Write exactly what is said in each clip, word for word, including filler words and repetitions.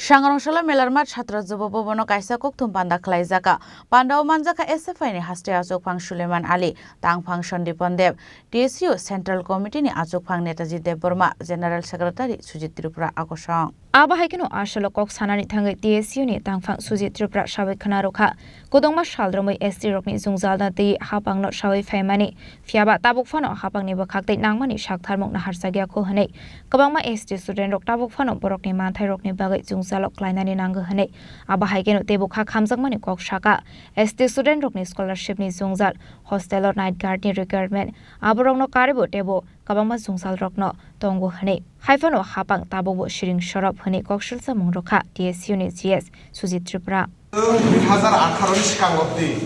Sangrongsola Melarmat Chhatra Jubo Bhabono kaisa kokthum panda khlaijaka. Pandao manjakha S F I ni haste achukphang Suleiman Ali, tangphang Sandipan Deb, T S U Central Committee ni achukphang Netaji Debbarma, General Secretary Sujit Tripura akosong. Abo hai kheno asolo kok sanani thangwi T S U ni tangphang Sujit Tripura sabai khna rwkha. Kwdwngma sal romwi S T rokni jwngjalna twi hapangno sawi phaimani, phiyaba tabuk phano hapangni bwkhak tei nangmani saktharmung naharjakya kho hwnwi kwbangma S T student rok tabuk phano borokni manthairokni bagwi jwngjalo klainani nango hwnwi. Abo hai kheno teibo kha khamjakmani kok saka. S T student rokni scholarship ni jwngjal, hostel o night guard ni requirement, aborokno karwibo teibo kwbangma jwngjalrokno tongo hwnwi. Haiphano hapang tabukbo siring sorop hwnwi kok silsamung rwkha T S U ni G S Sujit Tripura. Dui hazar atharo ni swkang obdi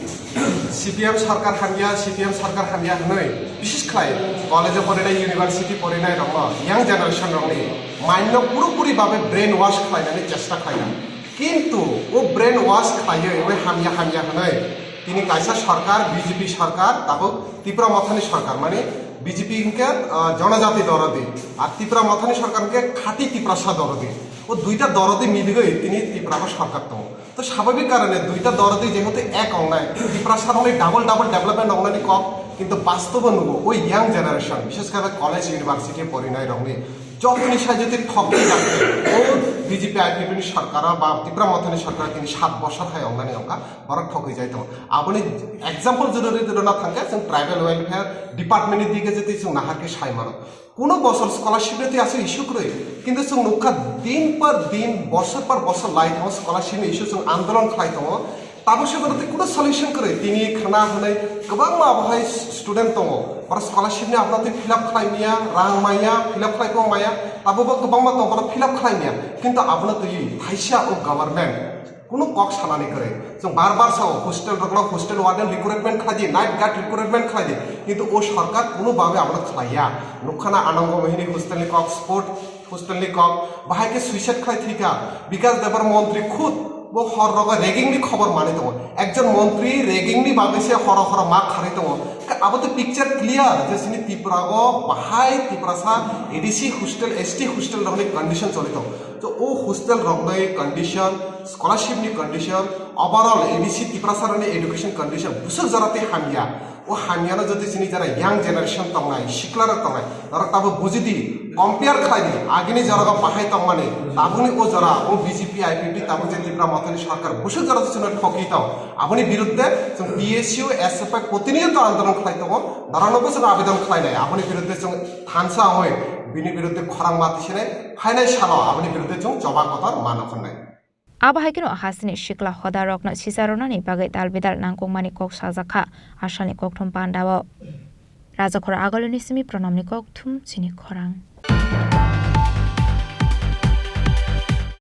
C P M sarkar hamya, C P M sarkar hamya hwnwi bises khlai college o porinai, university porinai rokno, young generation rokni mind no purapuri babe brain wash khlainani chesta khlainai. Kintu o brain wash khlaiwi, oi hamya hamya hwnwi tini kaisa sarkar, B J P sarkar, tabuk Tipra Mothani sarkar, mane B J P hinkhe, ah, jonojati dorodi, ar Tipra Mothani sarkar hinkhe khati Tiprasa dorodi. O duita dorodi miligwi tini Tiprabo sarkar tongo. To swabhabik karone duita dorodi jehetu ek ongnai, Tiprasa rokni double double development ongnani kok, kintu bastobo nugo, o young generation, bishes kore college, university porinai rokni jotoni sai jotoni thokjak, o B J P I P F T ni sarkar ba Tipra Mothani sarkar tini sat bosor hai ongnani ongkha, borok thokwi jai tongo. Aboni example jodi rwna thangkhe, chwng tribal welfare department ni dige jodi chwng naharkhe sai mano. Kuno bosor scholarship ni twi aswk issue kwrwi, kintu chwng nukha din par din, bosor par bosor lai tongo scholarship ni issue, chwng andolon khlai tongo. Tabuk se borok tei kuno solution kwrwi, tini khna hwnwi kwbangma abo hai student tongo, borok scholarship ni abono twi fill up khlai maya, rang maya, fill up khlai tong maya, tabukbo kwbangma tongo, borok fill up khlai maya, kintu abono twi thaisa o government kuno kok sanani kwrwi. Chwng bar bar sao, hostel rokno hostel warden recruitment khlai di, night guard recruitment khlai di, kintu o sarkar kuno babe abono khlaiya. Nukha na Anango Mohini hostel ni kok, sport hostel ni kok, bahai khe suicide khlai thwikha Bikash Debbar montri khud, bo hor rogo ragging ni khobor manwi tongo. Ekjon montri ragging ni bagwi se horo horo ma kharwi tongo. Khe abo to picture clear je chini Tripura o bahai Tiprasa A D C hostel, S T hostel rokni condition choli tongo. To o hostel rokni condition, scholarship ni condition, overall A D C Tiprasa rokni education condition bwswk jora tei hamya. O hamyano jodi chini jara young generation tongnai, sikla rok tongnai, norok tabuk buji di, compare khlai di, agini jora o bahai tongmani, tabukni o jora o B J P I P F T tabuk je Tipra Mothani sarkar bwswk jora chwngno thokwi tong, aboni biruddhe chwng T S U, S F I protiniyoto andolon khlai tongo, norokno bwswk abedon khlai nai, aboni biruddhe chwng thansa oi, bini biruddhe khorang ma tisinai, phainai salo aboni biruddhe chwng choba kotor mano hwnnai. Abo hai kheno hasteni sikla hoda rokno sisa rwnani bagwi dal bidal nangkukmani kok sajak kha asalni kokthum pandao. Rajakhor Agulini simi Pranamni kokthum chini khorang.